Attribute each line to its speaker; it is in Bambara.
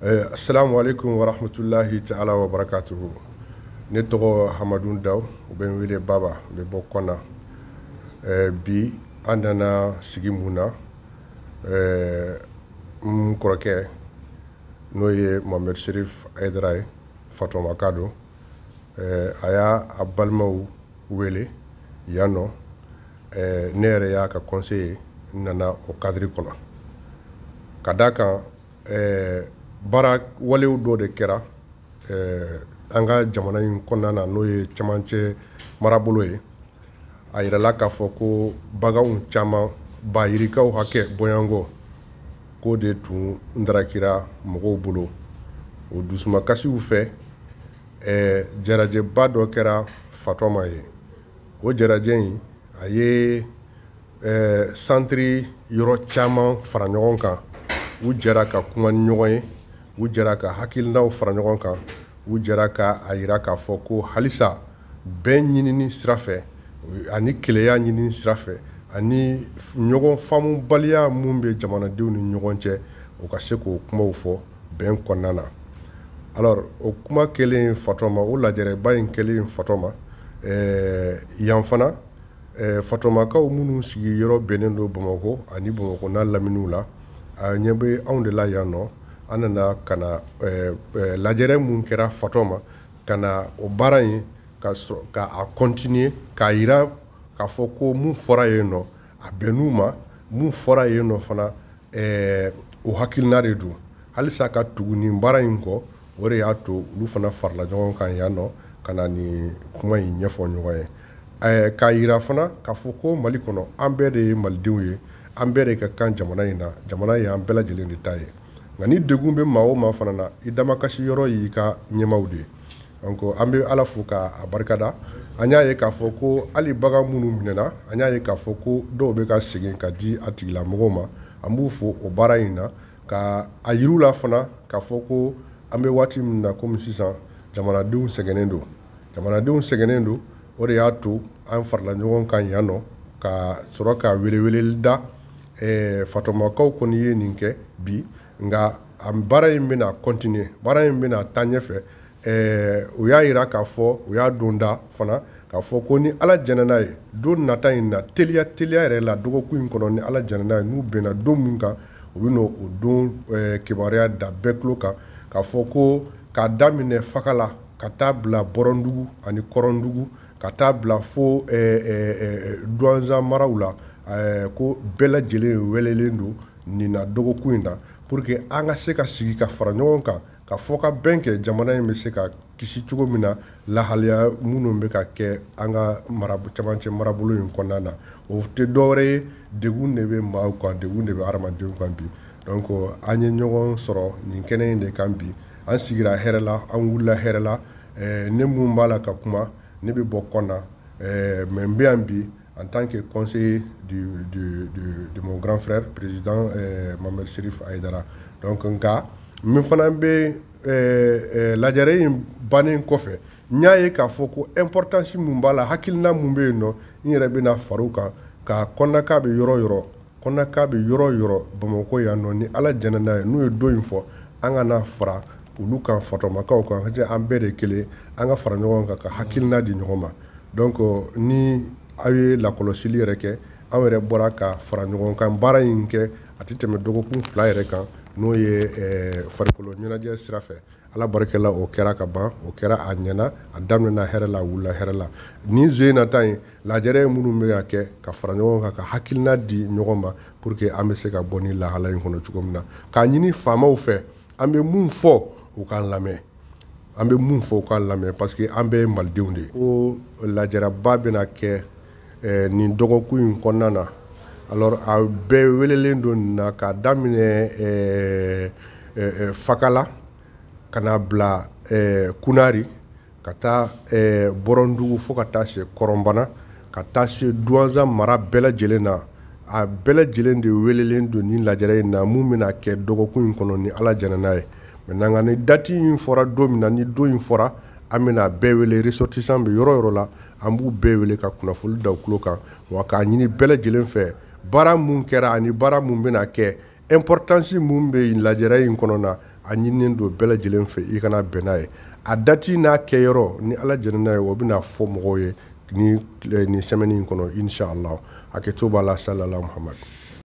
Speaker 1: Assalamu alaikum wa rahmatullahi ta'ala wa barakatuhu. Ne tɔgɔ Hamadu Daw, u bɛ n wele Baba, n bɛ bɔ Kɔna. Bi an nana sigi mun na, n kɔrɔkɛ n'o ye Mohamed Cherif Haidara ye, Fatɔmaka don. A y'a a balimaw wele yan nɔ. Ne yɛrɛ y'a ka conseiller, n nana o cadre kɔnɔ. Ka d'a kan baara walew dɔ de kɛra an ka jamana in kɔnɔna na, n'o ye cɛmancɛ marabolo ye. A yirala k'a fɔ ko baganw caman ba yirikaw hakɛ bɔɲɔgɔnkɔ k'o de tun darakira mɔgɔw bolo. O dusumakasiw fɛ, jarajɛba dɔ kɛra Fatɔma ye. O jarajɛ in, a ye santiri yɔrɔ caman fara ɲɔgɔn kan. U jɛra ka kuma ni ɲɔgɔn ye, u jɛra ka hakilinaw fara ɲɔgɔn kan, u jɛra ka a yira k'a fɔ ko halisa bɛn ɲinini sira fɛ ani keleya ɲinini sira fɛ ani ɲɔgɔn faamubaliya mun bɛ jamanadenw ni ɲɔgɔn cɛ, u ka se k'o kumaw fɔ bɛn kɔnɔna na. Alors o kuma kɛlen Fatɔma, o lajɛrɛba in kɛlen Fatɔma, yan fana Fatɔmakaw minnu sigiyɔrɔ bɛnnen don Bamakɔ ani Bamakɔ n'a laminiw la, a ɲɛ bɛ anw de la yan nɔ. An nana ka na lajɛrɛ mun kɛra Fatɔma, ka na o baara in ka sɔrɔ ka a continuer, k'a yira k'a fɔ ko mun fɔra yen nɔ a bɛnn'u ma, mun fɔra yen nɔ fana o hakilina de don. Halisa ka tugu nin baara in kɔ, o de y'a to olu fana farala ɲɔgɔn kan yan nɔ ka na nin kuma in ɲɛfɔ ɲɔgɔn ye. K'a yira fana k'a fɔ ko Mali kɔnɔ an bɛɛ de ye malidenw ye, an bɛɛ de ka kan jamana in na, jamana ye an bɛɛ lajɛlen de ta ye. Nka ni degun bɛ maa o maa fana na, i damakasi yɔrɔ y'i ka ɲɛmaaw de ye. Donc an bɛ Ala fo k'a barikada. An y'a ye k'a fɔ ko hali bagan minnu minɛna, an y'a ye k'a fɔ ko dɔw bɛ ka segin ka di a tigilamɔgɔw ma. An b'u fo o baara in na, ka a yir'u la fana k'a fɔ ko an bɛ waati min na komi sisan, jamanadenw sɛgɛnnen don. Jamanadenw sɛgɛnnen don, o de y'a to an farala ɲɔgɔn kan yan nɔ ka sɔrɔ ka weleweleli da. Fatɔmakaw kɔni ye nin kɛ bi, nka a baara in bɛna continuer, baara in bɛna taa ɲɛfɛ. U y'a yira k'a fɔ, u y'a don da fana k'a fɔ ko ni Ala jɛnna n'a ye, don nata in na, teliya teliya yɛrɛ la, dɔgɔkun in kɔnɔ, ni Ala jɛnna n'a ye, n'u bɛnna don min kan, u bɛ n'o don kibaruya da bɛɛ tulo kan, k'a fɔ ko k'a daminɛ Fakala ka taa bila Bɔrɔndugu ani Kɔrɔndugu, ka taa bila fo Duwanzan maraw la, ko bɛɛ lajɛlen welelen don nin na dɔgɔkun in na, pour que an ka se ka sigi ka fara ɲɔgɔn kan, ka fɔ ka bɛn kɛ, jamana in bɛ se ka kisi cogo min na lahalaya minnu bɛ ka kɛ an ka cɛmancɛ marabolo in kɔnɔna na. O tɛ dɔwɛrɛ ye, degun de bɛ maaw kan, degun de bɛ hadamadenw kan bi. Donc an ye ɲɔgɔn sɔrɔ nin kɛnɛ in de kan bi. An sigira hɛrɛ la, an wulila hɛrɛ la. Ne mun b'a la ka kuma, ne bɛ bɔ Kɔna, mais n bɛ yan bi en tant que conseiller de mon grand frère, président Mohamed Cherif Haidara. Donc nka min fana bɛ lajɛrɛ in bannen kɔfɛ, n y'a ye k'a fɔ ko importance mun b'a la, hakilina mun bɛ yen nɔ, n yɛrɛ bɛna far'o kan, ka Kɔnaka bɛ yɔrɔ yɔrɔ, Kɔnaka bɛ yɔrɔ yɔrɔ Bamakɔ yan nɔ, ni Ala jɛnna n'a ye, n'u ye don in fɔ, an kana fara olu kan, Fatɔmakaw kan, an bɛɛ de kelen, an ka fara ɲɔgɔn kan ka hakilina di ɲɔgɔn ma. Donc ni aw ye lakɔlɔsili yɛrɛ kɛ, anw yɛrɛ bɔra ka fara ɲɔgɔn kan baara in kɛ, a tɛ tɛmɛ dɔgɔkun 2 yɛrɛ kan, n'o ye farikolo ɲɛnajɛ sira fɛ. Ala barikala, o kɛra ka ban, o kɛra a ɲɛna, a daminɛna hɛrɛ la, a wulila hɛrɛ la. Nin sen na ta in, lajɛrɛ minnu bɛ ka kɛ ka fara ɲɔgɔn kan, ka hakilina di ɲɔgɔn ma, pour que an bɛ se ka bɔ ni lahala in kɔnɔ cogo min na. K'a ɲini faamaw fɛ, an bɛ mun fɔ u k'an lamɛn, an bɛ mun fɔ u k'an lamɛn, parce que an bɛɛ ye malidenw de ye. Ko lajɛrɛba bɛna kɛ nin dɔgɔkun in kɔnɔna na. Alors a bɛɛ welelen don nin na, k'a daminɛ Fakala ka na bila Kunari, ka taa Bɔrɔndugu, fo ka taa se Kɔrɔnbana, ka taa se Duwanzan mara bɛɛ lajɛlen na. A bɛɛ lajɛlen de welelen don nin lajɛrɛ in na, mun bɛna kɛ dɔgɔkun in kɔnɔ ni Ala jɛnna n'a ye. Maintenant nka ni date in fɔra don min na, ni don in fɔra, an bɛna bɛɛ wele, ressortissant bɛ yɔrɔ yɔrɔ la, an b'u bɛɛ wele ka kunnafoni da u tulo kan, wa k'a ɲini bɛɛ lajɛlen fɛ, baara mun kɛra ani baara mun bɛna kɛ, importance mun bɛ lajɛrɛ in kɔnɔ na, A ɲininen don bɛɛ lajɛlen fɛ i ka na bɛn n'a ye. A date n'a kɛyɔrɔ, ni Ala jɛnna n'a ye, o bɛna fɔ mɔgɔw ye ni nin semaine in kɔnɔ, inshallah. Hakɛto b'a la. Salala Muhammad.